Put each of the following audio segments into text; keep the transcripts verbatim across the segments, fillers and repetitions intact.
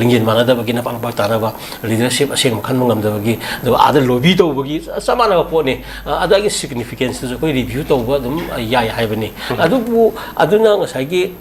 ꯂꯤꯡꯖꯦꯜ ꯃꯥꯟꯅꯗꯕꯒꯤ, ꯅꯄꯥꯛ ꯅꯄꯥꯛ ꯇꯥꯅꯕ, ꯂꯤꯗꯔꯁꯤꯞ ꯑꯁꯦꯡꯕ ꯈꯟꯕ ꯉꯝꯗꯕꯒꯤ, ꯑꯗꯨꯒ ꯑꯥꯗ ꯂꯣꯕꯤ ꯇꯧꯕꯒꯤ ꯆꯞ ꯃꯥꯟꯅꯕ ꯄꯣꯠꯅꯤ꯫ ꯑ, ꯑꯗꯨꯒꯤ ꯁꯤꯒꯅꯤꯐꯤꯀꯦꯟꯁꯇꯨꯁꯨ ꯑꯩꯈꯣꯏ ꯔꯤꯚ꯭ꯌꯨ ꯇꯧꯕ ꯑꯗꯨꯝ, ꯑ, ꯌꯥꯏ ꯍꯥꯏꯕꯅꯤ꯫ ꯎꯝ꯫ ꯑꯗꯨꯕꯨ ꯑꯗꯨꯅ ꯉꯁꯥꯏꯒꯤ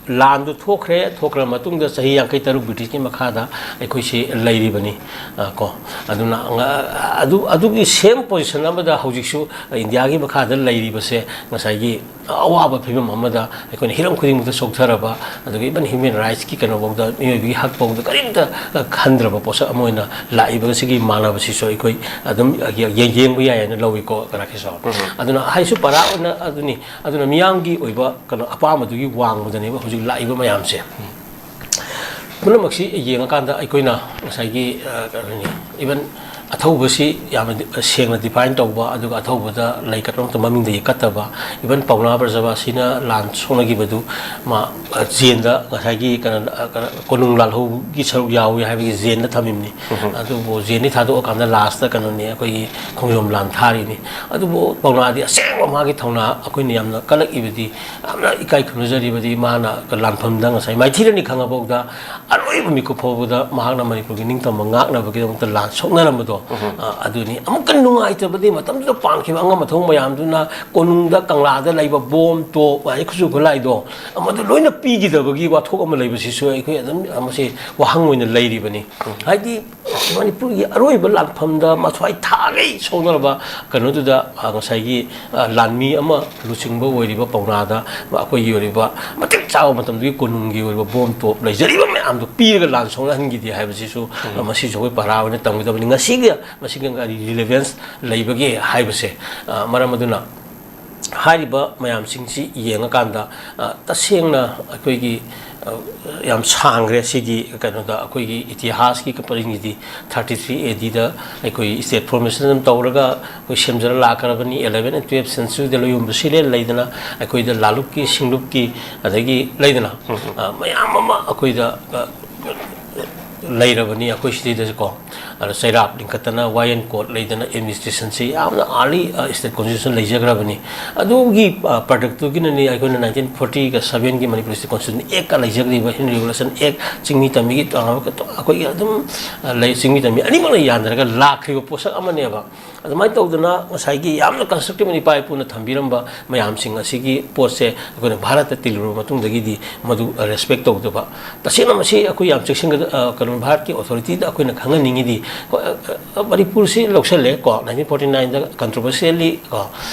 ꯂꯥꯟꯗꯨ ꯊꯣꯛꯈ꯭ꯔꯦ, ꯊꯣꯛꯈ꯭ꯔ ꯃꯇꯨꯡꯗ ꯆꯍꯤ ꯌꯥꯡꯈꯩ ꯇꯔꯨꯛ ꯕ꯭ꯔꯤꯇꯤꯁꯀꯤ ꯃꯈꯥꯗ ꯑꯩꯈꯣꯏꯁꯤ ꯂꯩꯔꯤꯕꯅꯤ꯫ ꯑ, ꯀꯣ, ꯑꯗꯨꯅ, ꯑ, ꯑꯗꯨ, ꯑꯗꯨꯒꯤ ꯁꯦꯝ ꯄꯣꯖꯤꯁꯟ ꯑꯃꯗ ꯍꯧꯖꯤꯛꯁꯨ ꯏꯟꯗꯤꯌꯥꯒꯤ ꯃꯈꯥꯗ ꯂꯩꯔꯤꯕꯁꯦ ꯉꯁꯥꯏꯒꯤ ꯑꯋꯥꯕ ꯐꯤꯕꯝ ꯑꯃꯗ ꯑꯩꯈꯣꯏꯅ ꯍꯤꯔꯝ ꯈꯨꯗꯤꯡꯃꯛꯇ ꯁꯣꯛꯊꯔꯕ, ꯑꯗꯨꯒ ꯏꯚꯟ ꯍ꯭ꯌꯨꯃꯦꯟ ꯔꯥꯏꯠꯁꯀꯤ ꯀꯩꯅꯣꯐꯥꯎꯗ, ꯃꯤꯑꯣꯏꯕꯒꯤ ꯍꯛꯐꯥꯎꯗ ꯀꯔꯤꯝꯇ ꯈꯟꯗ꯭ꯔꯕ ꯄꯣꯠꯁꯛ ꯑꯃ ꯑꯣꯏꯅ ꯂꯥꯛꯏꯕꯁꯤꯒꯤ ꯃꯥꯟꯅꯕꯁꯤꯁꯨ ꯑꯩꯈꯣꯏ ꯑꯗꯨꯝ ꯌꯦꯡꯕ ꯌꯥꯏ ꯍꯥꯏꯅ ꯂꯧꯏꯀꯣ, ꯔꯥꯀꯦꯁ꯫ ꯎꯝ꯫ ꯑꯗꯨꯅ ꯍꯥꯏꯁꯨ ꯄꯔꯥ ꯑꯣꯏꯅ ꯑꯗꯨꯅꯤ꯫ ꯑꯗꯨꯅ ꯃꯤꯌꯥꯝꯒꯤ ꯑꯣꯏꯕ ꯀꯩꯅꯣ ꯑꯄꯥꯝꯕꯗꯨꯒꯤ ꯋꯥꯡꯃꯗꯅꯦꯕ ꯍꯧꯖꯤꯛ ꯂꯥꯛꯏꯕ ꯃꯌꯥꯝꯁꯦ꯫ ꯄꯨꯝꯅꯃꯛꯁꯤ ꯌꯦꯡꯉꯀꯥꯟꯗ ꯑꯩꯈꯣꯏꯅ ꯉꯁꯥꯏꯒꯤ, ꯑ, ꯀꯩꯅꯣꯅꯤ, ꯏꯚꯟ ꯑꯊꯧꯕꯁꯤ ꯌꯥꯝꯅ ꯗꯤ-, ꯁꯦꯡꯅ ꯗꯤꯐꯥꯏꯟ ꯇꯧꯕ, ꯑꯗꯨꯒ ꯑꯊꯧꯕꯗ ꯂꯩ ꯀꯠꯄꯃꯛꯇ ꯃꯃꯤꯡꯗ ꯌꯦꯛꯀꯠꯇꯕ, ꯏꯚꯟ ꯄꯥꯎꯅꯥ ꯕ꯭ꯔꯖꯕꯥꯁꯤꯅ ꯂꯥꯟ ꯁꯣꯛꯅꯈꯤꯕꯗꯨ ꯃꯥ, ꯑ, ꯖꯦꯟꯗ ꯉꯁꯥꯏꯒꯤ ꯀꯩꯅꯣ, ꯑ, ꯀꯩꯅꯣ, ꯀꯣꯅꯨꯡ ꯂꯥꯜꯍꯧꯒꯤ ꯁꯔꯨꯛ ꯌꯥꯎꯏ ꯍꯥꯏꯕꯒꯤ ꯖꯦꯟꯗ ꯊꯝꯃꯤꯕꯅꯤ꯫ ꯎꯝ꯫ ꯑꯗꯨꯕꯨ ꯖꯦꯟꯗꯤ ꯊꯥꯗꯣꯛꯑꯀꯥꯟꯗ ꯂꯥꯁꯇ ꯀꯩꯅꯣꯅꯤ, ꯑꯩꯈꯣꯏꯒꯤ ꯈꯣꯡꯖꯣꯝ ꯂꯥꯟ ꯊꯥꯔꯤꯅꯤ꯫ ꯑꯗꯨꯕꯨ ꯄꯥꯎꯅꯥꯗꯤ ꯑꯁꯦꯡꯕ ꯃꯥꯒꯤ ꯊꯧꯅꯥ ꯑꯩꯈꯣꯏꯅ ꯌꯥꯝꯅ ꯀꯜꯂꯛꯏꯕꯗꯤ, ꯌꯥꯝꯅ ꯏꯀꯥꯏ ꯈꯨꯝꯅꯖꯔꯤꯕꯗꯤ ꯃꯥꯅ ꯂꯥꯟꯐꯝꯗ ꯉꯁꯥꯏ ꯃꯥꯏꯊꯤꯔꯅꯤ ꯈꯪꯉꯐꯥꯎꯗ ꯑꯔꯣꯏꯕ ꯃꯤꯀꯨꯞ ꯐꯥꯎꯕꯗ ꯃꯍꯥꯛꯅ ꯃꯅꯤꯄꯨꯔꯒꯤ ꯅꯤꯡꯇꯝꯕ ꯉꯥꯛꯅꯕꯒꯤꯗꯃꯛꯇ ꯂꯥꯟ ꯁꯣꯛꯅꯔꯝꯕꯗꯣ, ꯎꯝ꯫ ꯑ, ꯑꯗꯨꯅꯤ꯫ ꯑꯃꯨꯛꯀ ꯅꯨꯡꯉꯥꯏꯇꯕꯗꯤ ꯃꯇꯝꯗꯨꯗ ꯄꯥꯟꯈꯤꯕ ꯑꯉꯝ ꯑꯊꯧ ꯃꯌꯥꯝꯗꯨꯅ ꯀꯣꯅꯨꯡꯗ ꯀꯪꯂꯥꯗ ꯂꯩꯕ ꯕꯣꯝ, ꯇꯣꯞ, ꯑꯗꯩ ꯈꯨꯠꯁꯨ ꯈꯨꯠꯂꯥꯏꯗꯣ, ꯃꯗꯨ ꯂꯣꯏꯅ ꯄꯤꯈꯤꯗꯕꯒꯤ ꯋꯥꯊꯣꯛ ꯑꯃ ꯂꯩꯕꯁꯤꯁꯨ ꯑꯩꯈꯣꯏ ꯑꯗꯨꯝ ꯃꯁꯤ ꯋꯥꯍꯪ ꯑꯣꯏꯅ ꯂꯩꯔꯤꯕꯅꯤ꯫ ꯎꯝ꯫ ꯍꯥꯏꯗꯤ ꯃꯅꯤꯄꯨꯔꯒꯤ ꯑꯔꯣꯏꯕ ꯂꯥꯟꯐꯝꯗ ꯃꯊ꯭ꯋꯥꯏ ꯊꯥꯈꯩ ꯁꯣꯛꯅꯔꯕ ꯀꯩꯅꯣꯗꯨꯗ, ꯑ, ꯉꯁꯥꯏꯒꯤ, ꯑ, ꯂꯥꯟꯃꯤ ꯑꯃ ꯂꯨꯆꯤꯡꯕ ꯑꯣꯏꯔꯤꯕ ꯄꯥꯎꯅꯥꯗ ꯑꯩꯈꯣꯏꯒꯤ ꯑꯣꯏꯔꯤꯕ ꯃꯇꯤꯛ ꯆꯥꯕ ꯃꯇꯝꯗꯨꯒꯤ ꯀꯣꯅꯨꯡꯒꯤ ꯑꯣꯏꯕ ꯕꯣꯝ ꯇꯣꯞ ꯂꯩꯖꯔꯤꯕ ꯃꯌꯥꯝꯗꯣ ꯄꯤꯔꯒ ꯂꯥꯟ ꯁꯣꯛꯅꯍꯟꯈꯤꯗꯦ ꯍꯥꯏꯕꯁꯤꯁꯨ, ꯎꯝ꯫ ꯑ, ꯃꯁꯤꯁꯨ ꯑꯩꯈꯣꯏ ꯄꯔꯥ ꯑꯣꯏꯅ ꯇꯝꯒꯗꯕꯅꯤ꯫ ꯉꯁꯤꯒ, ꯃꯁꯤꯒ ꯀꯔꯤ ꯔꯤꯂꯦꯚꯦꯟꯁ ꯂꯩꯕꯒꯦ ꯍꯥꯏꯕꯁꯦ, ꯑ, ꯃꯔꯝ ꯑꯗꯨꯅ ꯍꯥꯏꯔꯤꯕ ꯃꯌꯥꯝꯁꯤꯡꯁꯤ ꯌꯦꯡꯉꯀꯥꯟꯗ, ꯑ, ꯇꯁꯦꯡꯅ ꯑꯩꯈꯣꯏꯒꯤ, ꯑ, ꯌꯥꯝ ꯁꯥꯡꯈ꯭ꯔꯦ ꯁꯤꯒꯤ ꯀꯩꯅꯣꯗ꯫ ꯑꯩꯈꯣꯏꯒꯤ ꯏꯇꯤꯍꯥꯁꯀꯤ ꯄꯔꯤꯡꯁꯤꯗꯤ thirty three A Dꯗ ꯑꯩꯈꯣꯏ state formation ꯑꯗꯨꯝ ꯇꯧꯔꯒ ꯑꯩꯈꯣꯏ ꯁꯦꯝꯖꯔ ꯂꯥꯛꯈ꯭ꯔꯕꯅꯤ꯫ Eleven and twelve centuryꯗ ꯂꯣꯏꯌꯣꯟꯕ ꯁꯤꯔꯦ ꯂꯩꯗꯅ, ꯑꯩꯈꯣꯏꯗ ꯂꯥꯂꯨꯛꯀꯤ, ꯁꯤꯡꯂꯨꯞꯀꯤ, ꯑꯗꯒꯤ ꯂꯩꯗꯅ, ꯎꯝ꯫ ꯑ, ꯃꯌꯥꯝ ꯑꯃ ꯑꯩꯈꯣꯏꯗ, ꯑ, ꯂꯩꯔꯕꯅꯤ ꯑꯩꯈꯣꯏ ꯁꯤꯗꯩꯗꯁꯨꯀꯣ꯫ ꯑꯗ ꯆꯩꯔꯥꯛ ꯂꯤꯡꯈꯠꯇꯅ ꯋꯥꯌꯦꯟ ꯀꯣꯔꯠ ꯂꯩꯗꯅ ꯑꯦꯗꯃꯤꯅꯤꯁꯇ꯭ꯔꯦꯁꯟꯁꯤ ꯌꯥꯝꯅ ꯑꯥꯔꯂꯤ ꯁ꯭ꯇꯦꯠ ꯀꯣꯟꯁꯇꯤꯇ꯭ꯌꯨꯁꯟ ꯂꯩꯖꯈ꯭ꯔꯕꯅꯤ꯫ ꯑꯗꯨꯒꯤ ꯄ꯭ꯔꯗꯛꯇꯨꯒꯤꯅꯅꯤ ꯑꯩꯈꯣꯏꯅ ꯅꯥꯏꯟꯇꯤꯟ ꯐꯣꯔꯇꯤꯒ ꯁꯕꯦꯟꯒꯤ ꯃꯅꯤꯄꯨꯔ ꯁ꯭ꯇꯦꯠ ꯀꯣꯟꯁꯇꯤꯇ꯭ꯌꯨꯁꯟ ꯑꯦꯛꯀ ꯂꯩꯖꯈ꯭ꯔꯤꯕ, ꯍꯤꯟ ꯔꯤꯒꯨꯂꯦꯁꯟ ꯑꯦꯛ, ꯆꯤꯡꯃꯤ ꯇꯝꯃꯤꯒꯤ ꯑꯩꯈꯣꯏꯒꯤ ꯑꯗꯨꯝ ꯂꯩ, ꯆꯤꯡꯃꯤ ꯇꯝꯃꯤ ꯑꯅꯤꯃꯛꯅ ꯌꯥꯟꯅꯔꯒ ꯂꯥꯛꯈ꯭ꯔꯤꯕ ꯄꯣꯠꯁꯛ ꯑꯃꯅꯦꯕ꯫ ꯑꯗꯨꯃꯥꯏꯅ ꯇꯧꯗꯅ ꯉꯁꯥꯏꯒꯤ ꯌꯥꯝꯅ ꯀꯟꯁꯇ꯭ꯔꯛꯇꯤꯞ ꯏꯄꯥ ꯏꯄꯨꯅ ꯊꯝꯕꯤꯔꯝꯕ ꯃꯌꯥꯝꯁꯤꯡ ꯑꯁꯤꯒꯤ ꯄꯣꯠꯁꯦ ꯑꯩꯈꯣꯏꯅ ꯚꯥꯔꯠꯇ ꯇꯤꯜꯂꯨꯔꯕ ꯃꯇꯨꯡꯗꯒꯤꯗꯤ ꯃꯗꯨ ꯔꯦꯁꯄꯦꯛ ꯇꯧꯗꯕ, ꯇꯁꯦꯡꯅ ꯃꯁꯤ ꯑꯩꯈꯣꯏ ꯌꯥꯝ ꯆꯦꯛꯁꯤꯟꯒꯗ-, ꯑ, ꯀꯩꯅꯣ, ꯚꯥꯔꯠꯀꯤ ꯑꯣꯊꯣꯔꯤꯇꯤꯗ ꯑꯩꯈꯣꯏꯅ ꯈꯪꯍꯟꯅꯤꯡꯉꯤꯗꯤ, ꯑ, ꯑ, ꯃꯅꯤꯄꯨꯔꯁꯤ ꯂꯧꯁꯜꯂꯦ ꯀꯣ, ꯅꯥꯏꯟꯇꯤꯟ ꯐꯣꯔꯇꯤ ꯅꯥꯏꯟꯗ ꯀꯟꯇ꯭ꯔꯣꯚꯔꯁꯤꯌꯦꯜꯂꯤ ꯀꯣ,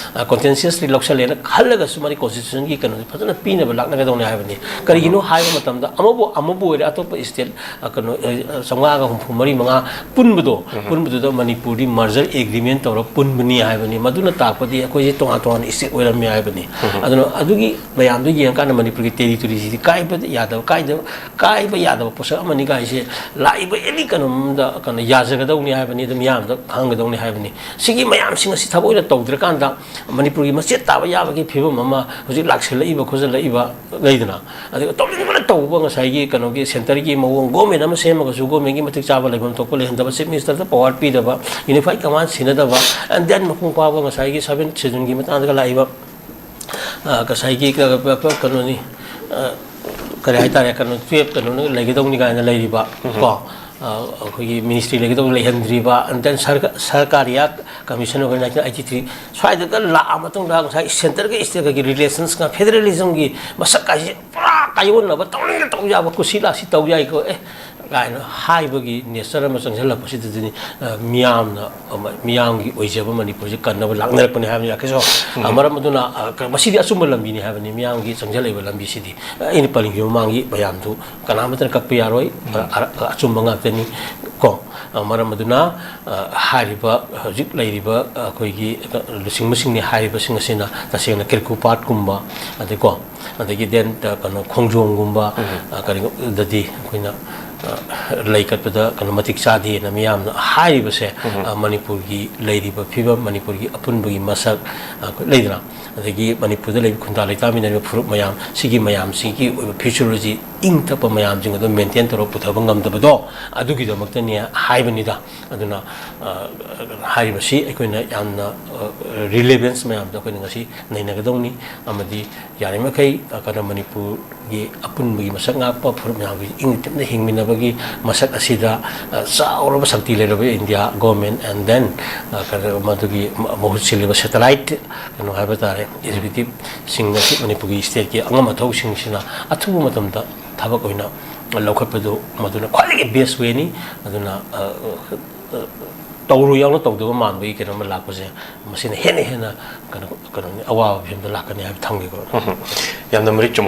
ꯀꯣꯟꯇꯦꯟꯁꯤꯌꯁꯂꯤ ꯂꯧꯁꯜꯂꯦꯅ ꯈꯜꯂꯒꯁꯨ ꯃꯔꯤ ꯀꯣꯟꯁꯇꯤꯇ꯭ꯌꯨꯁꯟꯒꯤ ꯀꯩꯅꯣꯁꯦ ꯐꯖꯅ ꯄꯤꯅꯕ ꯂꯥꯛꯅꯒꯗꯧꯅꯦ ꯍꯥꯏꯕꯅꯤ꯫ ꯀꯔꯤꯒꯤꯅꯣ ꯍꯥꯏꯕ ꯃꯇꯝꯗ ꯑꯃꯕꯨ, ꯑꯃꯕꯨ ꯑꯣꯏꯔꯦ, ꯑꯇꯣꯞꯄ ꯁ꯭ꯇꯦꯠ, ꯑ, ꯀꯩꯅꯣ, ꯑ, ꯆꯥꯝꯃꯉꯥꯒ ꯍꯨꯝꯐꯨ ꯃꯔꯤ ꯃꯉꯥ ꯄꯨꯟꯕꯗꯣ, ꯄꯨꯟꯕꯗꯨꯗ ꯃꯅꯤꯄꯨꯔꯗꯤ ꯃꯔꯖꯔ ꯑꯦꯒ꯭ꯔꯤꯃꯦꯟ ꯇꯧꯔ ꯄꯨꯟꯕꯅꯤ ꯍꯥꯏꯕꯅꯤ꯫ ꯃꯗꯨꯅ ꯇꯥꯛꯄꯗꯤ ꯑꯩꯈꯣꯏꯁꯦ ꯇꯣꯉꯥꯟ ꯇꯣꯉꯥꯟꯅ ꯁ꯭ꯇꯦꯠ ꯑꯣꯏꯔꯝꯃꯦ ꯍꯥꯏꯕꯅꯤ꯫ ꯑꯗꯨꯅ ꯑꯗꯨꯒꯤ ꯃꯌꯥꯝꯗꯣ ꯌꯦꯡꯉꯀꯥꯟꯗ ꯃꯅꯤꯄꯨꯔꯒꯤ ꯇꯦꯔꯤꯇꯣꯔꯤꯁꯤꯗꯤ ꯀꯥꯏꯕ ꯌꯥꯗꯕ, ꯀꯥꯏꯗꯕ, ꯀꯥꯏꯕ ꯌꯥꯗꯕ ꯄꯣꯠꯁꯛ ꯑꯃꯅꯤ ꯀꯥꯏꯁꯦ ꯂꯥꯛꯏꯕ ꯑꯦꯅꯤ ꯀꯩꯅꯣꯝꯗ ꯀꯩꯅꯣ ꯌꯥꯖꯒꯗꯧꯅꯤ ꯍꯥꯏꯕꯅꯤ, ꯑꯗꯨꯝ ꯃꯤꯌꯥꯝꯗ ꯈꯪꯒꯗꯧꯅꯤ ꯍꯥꯏꯕꯅꯤ꯫ ꯁꯤꯒꯤ ꯃꯌꯥꯝꯁꯤꯡ ꯑꯁꯤ ꯊꯕꯛ ꯑꯣꯏꯅ ꯇꯧꯗ꯭ꯔꯀꯥꯟꯗ ꯃꯅꯤꯄꯨꯔꯒꯤ ꯃꯆꯦꯠ ꯇꯥꯕ ꯌꯥꯕꯒꯤ ꯐꯤꯕꯝ ꯑꯃ ꯍꯧꯖꯤꯛ ꯂꯥꯛꯁꯤꯜꯂꯛꯏꯕ ꯈꯣꯠꯆꯜꯂꯛꯏꯕ ꯂꯩꯗꯅ, ꯑꯗꯨꯒ ꯇꯧꯅꯤꯡꯕꯅ ꯇꯧꯕ ꯉꯁꯥꯏꯒꯤ ꯀꯩꯅꯣꯒꯤ ꯁꯦꯟꯇꯔꯒꯤ ꯃꯑꯣꯡ, ꯒꯣꯔꯃꯦꯟ ꯑꯃ ꯁꯦꯝꯃꯒꯁꯨ ꯒꯣꯔꯃꯦꯟꯒꯤ ꯃꯇꯤꯛ ꯆꯥꯕ ꯂꯩꯐꯝ ꯊꯣꯛꯄ ꯂꯩꯍꯟꯗꯕ, ꯆꯤꯐ ꯃꯤꯅꯤꯁꯇꯔꯗ ꯄꯋꯥꯔ ꯄꯤꯗꯕ, ꯌꯨꯅꯤꯐꯥꯏꯠ ꯀꯃꯥꯟ ꯁꯤꯟꯅꯗꯕ, ꯑꯦꯟ ꯗꯦꯟ ꯃꯄꯨꯡ ꯐꯥꯕ ꯉꯁꯥꯏꯒꯤ ꯁꯕꯦꯟ ꯁꯦꯗꯨꯜꯒꯤ ꯃꯇꯥꯡꯗꯒ ꯂꯥꯛꯏꯕ, ꯑ, ꯉꯁꯥꯏꯒꯤ ꯀ-, ꯀ-, ꯀ-, ꯀꯩꯅꯣꯅꯤ, ꯑ, ꯀꯔꯤ ꯍꯥꯏꯇꯥꯔꯦ, ꯀꯩꯅꯣ, ꯇꯨꯌꯦꯜꯞ ꯀꯩꯅꯣꯅ ꯂꯩꯒꯗꯧꯅꯤ ꯀꯥꯏꯅ ꯂꯩꯔꯤꯕ ꯀꯣ, ꯑ, ꯑꯩꯈꯣꯏꯒꯤ ꯃꯤꯅꯤꯁꯇ꯭ꯔꯤ ꯂꯩꯒꯗꯧꯅꯤ ꯂꯩꯍꯟꯗ꯭ꯔꯤꯕ, and then Sarkaria commission of nineteen eighty three ꯁ꯭ꯋꯥꯏꯗꯒ ꯂꯥꯛꯑ ꯃꯇꯨꯡꯗ ꯉꯁꯥꯏ ꯁꯦꯟꯇꯔꯒ ꯁ꯭ꯇꯦꯠꯀꯒꯤ ꯔꯤꯂꯦꯁꯟꯁꯀ ꯐꯦꯗꯔꯦꯂꯤꯖꯝꯒꯤ ꯃꯁꯛ ꯀꯥꯏꯁꯦ ꯄꯨꯔꯥ ꯀꯥꯏꯌꯣꯟꯅꯕ, ꯇꯧꯅꯤꯡꯅ ꯇꯧ ꯌꯥꯕ, ꯀꯨꯁꯤ ꯂꯥꯛꯁꯤ ꯇꯧ ꯌꯥꯏꯀꯣ, ꯑꯦ, ꯀꯥꯏꯅ ꯍꯥꯏꯕꯒꯤ ꯅꯦꯆꯔ ꯑꯃ ꯆꯪꯁꯤꯜꯂꯛꯄꯁꯤꯗꯗꯤ, ꯑ, ꯃꯤꯌꯥꯝꯅ, ꯑꯃ, ꯃꯤꯌꯥꯝꯒꯤ ꯑꯣꯏꯖꯕ ꯃꯅꯤꯄꯨꯔꯁꯦ ꯀꯟꯅꯕ ꯂꯥꯛꯅꯔꯛꯄꯅꯤ ꯍꯥꯏꯕꯅꯤ꯫ ꯀꯩꯁꯨ, ꯑ, ꯃꯔꯝ ꯑꯗꯨꯅ, ꯑ, ꯀ-, ꯃꯁꯤꯗꯤ ꯑꯆꯨꯝꯕ ꯂꯝꯕꯤꯅꯤ ꯍꯥꯏꯕꯅꯤ, ꯃꯤꯌꯥꯝꯒꯤ ꯆꯪꯁꯤꯜꯂꯛꯏꯕ ꯂꯝꯕꯤꯁꯤꯗꯤ꯫ ꯑ, ꯑꯩꯅ ꯄꯜꯂꯤꯕ ꯃꯃꯥꯡꯒꯤ ꯃꯌꯥꯝꯗꯨ ꯀꯅꯥꯃꯠꯇꯅ ꯀꯛꯄ ꯌꯥꯔꯣꯏ꯫ ꯑ, ꯑ, ꯑꯆꯨꯝꯕ ꯉꯥꯛꯇꯅꯤ ꯀꯣ꯫ ꯑ, ꯃꯔꯝ ꯑꯗꯨꯅ, ꯑ, ꯍꯥꯏꯔꯤꯕ ꯍꯧꯖꯤꯛ ꯂꯩꯔꯤꯕ ꯑꯩꯈꯣꯏꯒꯤ ꯂꯨꯆꯤꯡꯕꯁꯤꯡꯅꯤ ꯍꯥꯏꯔꯤꯕꯁꯤꯡ ꯑꯁꯤꯅ ꯇꯁꯦꯡꯅ ꯀꯤꯔꯀꯨ ꯄꯥꯠꯀꯨꯝꯕ, ꯑꯗꯩꯀꯣ, ꯑꯗꯒꯤ ꯗꯦꯟ, ꯑ, ꯀꯩꯅꯣ, ꯈꯣꯡꯖꯣꯝꯒꯨꯝꯕ, ꯑ, ꯀꯔꯤꯒꯨꯝꯕꯗꯗꯤ ꯑꯩꯈꯣꯏꯅ ꯂꯩ ꯀꯠꯄꯗ ꯀꯩꯅꯣ ꯃꯇꯤꯛ ꯆꯥꯗꯦꯅ ꯃꯤꯌꯥꯝꯅ ꯍꯥꯏꯔꯤꯕꯁꯦ, ꯑ, ꯃꯅꯤꯄꯨꯔꯒꯤ ꯂꯩꯔꯤꯕ ꯐꯤꯕꯝ, ꯃꯅꯤꯄꯨꯔꯒꯤ ꯑꯄꯨꯟꯕꯒꯤ ꯃꯁꯛ, ꯑ, ꯂꯩꯗꯅ, ꯑꯗꯒꯤ ꯃꯅꯤꯄꯨꯔꯗ ꯂꯩꯕ ꯈꯨꯟꯗꯥ ꯂꯩꯇꯥꯃꯤꯟꯅꯔꯤꯕ ꯐꯨꯔꯨꯞ ꯃꯌꯥꯝ, ꯁꯤꯒꯤ ꯃꯌꯥꯝꯁꯤꯒꯤ ꯑꯣꯏꯕ future ꯑꯁꯤ ꯏꯪ ꯇꯞꯄ ꯃꯌꯥꯝꯁꯤꯡ ꯑꯗꯨ maintain ꯇꯧꯔꯒ ꯄꯨꯊꯕ ꯉꯝꯗꯕꯗꯣ, ꯑꯗꯨꯒꯤꯗꯃꯛꯇꯅꯤ ꯍꯥꯏꯕꯅꯤꯗ꯫ ꯑꯗꯨꯅ, ꯑ, ꯍꯥꯏꯔꯤꯕꯁꯤ ꯑꯩꯈꯣꯏꯅ ꯌꯥꯝꯅ, ꯑ, relevance ꯃꯌꯥꯝꯗꯣ ꯑꯩꯈꯣꯏꯅ ꯉꯁꯤ ꯅꯩꯅꯒꯗꯧꯅꯤ꯫ ꯑꯃꯗꯤ ꯌꯥꯔꯤꯃꯈꯩ, ꯑ, ꯀꯩꯅꯣ, ꯃꯅꯤꯄꯨꯔꯒꯤ ꯑꯄꯨꯟꯕꯒꯤ ꯃꯁꯛ ꯉꯥꯛꯄ ꯐꯨꯔꯨꯞ ꯃꯌꯥꯝꯒꯤ ꯏꯪ ꯇꯞꯅ ꯍꯤꯡꯃꯤꯟꯅꯕꯒꯤ ꯃꯁꯛ ꯑꯁꯤꯗ, ꯑ, ꯆꯥꯎꯔꯕ ꯁꯛꯇꯤ ꯂꯩꯔꯕ India government and then, ꯑ, ꯀꯩꯅꯣ, ꯃꯗꯨꯒꯤ ꯃ-, ꯃꯍꯨꯠ ꯁꯤꯜꯂꯤꯕ satellite, ꯀꯩꯅꯣ ꯍꯥꯏꯕ ꯇꯥꯔꯦ, executive ꯁꯤꯡ ꯑꯁꯤ ꯃꯅꯤꯄꯨꯔꯒꯤ stateꯀꯤ ꯑꯉꯝ ꯑꯊꯧꯁꯤꯡꯁꯤꯅ ꯑꯊꯨꯕ ꯃꯇꯝꯗ ꯊꯕꯛ ꯑꯣꯏꯅ ꯂꯧꯈꯠꯄꯗꯨ ꯃꯗꯨꯅ ꯈ꯭ꯋꯥꯏꯗꯒꯤ best wayꯅꯤ꯫ ꯑꯗꯨꯅ, ꯑ, ꯑ, ꯇꯧꯔꯨ ꯌꯥꯎꯅ ꯇꯧꯗꯕ ꯃꯥꯟꯕꯒꯤ ꯀꯩꯅꯣꯝꯃ ꯂꯥꯛꯄꯁꯦ, ꯃꯁꯤꯅ ꯍꯦꯟꯅ ꯍꯦꯟꯅ ꯀꯩꯅꯣ, ꯀꯩꯅꯣꯅꯤ, ꯑꯋꯥꯕ ꯐꯤꯕꯝꯗ ꯂꯥꯛꯀꯅꯤ ꯍꯥꯏꯕ ꯊꯝꯒꯦꯀꯣ꯫ ꯎꯝ꯫ ꯌꯥꯝꯅ ꯃꯔꯤꯛ ꯆꯨꯝꯕ